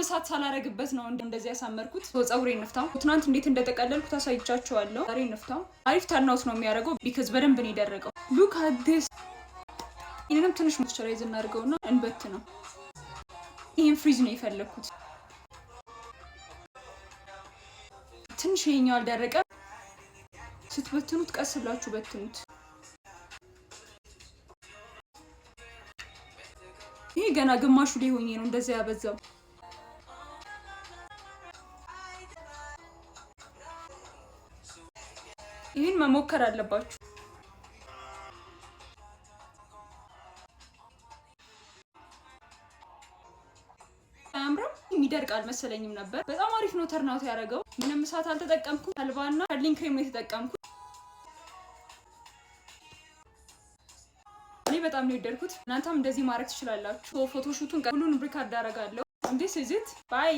እሳት ሳላረግበት ነው እንደዚህ ያሳመርኩት። ፀጉሬ እንፍታው። ትናንት እንዴት እንደጠቀለልኩት አሳይቻችኋለሁ። ዛሬ እንፍታው። አሪፍ turn out ነው የሚያደርገው because በደንብ ነው የደረቀው። Look at this። ይህንንም ትንሽ moisturize እናድርገውና እንበት ነው። ይህን frizz ነው የፈለግኩት። ትንሽ ይሄኛው አልደረቀ። ስትበትኑት ቀስ ብላችሁ በትኑት። ይሄ ገና ግማሹ ላይ ሆኜ ነው እንደዚያ ያበዛው። ይህን መሞከር አለባችሁ። አያምርም? የሚደርቅ አልመሰለኝም ነበር። በጣም አሪፍ ነው turn out ያደረገው። ምንም እሳት አልተጠቀምኩም። ተልባና curling cream ነው የተጠቀምኩት። እኔ በጣም ነው የወደድኩት። እናንተም እንደዚህ ማድረግ ትችላላችሁ። Photoshoot ኡን ሁሉንም record አደርጋለሁ። This is it, bye.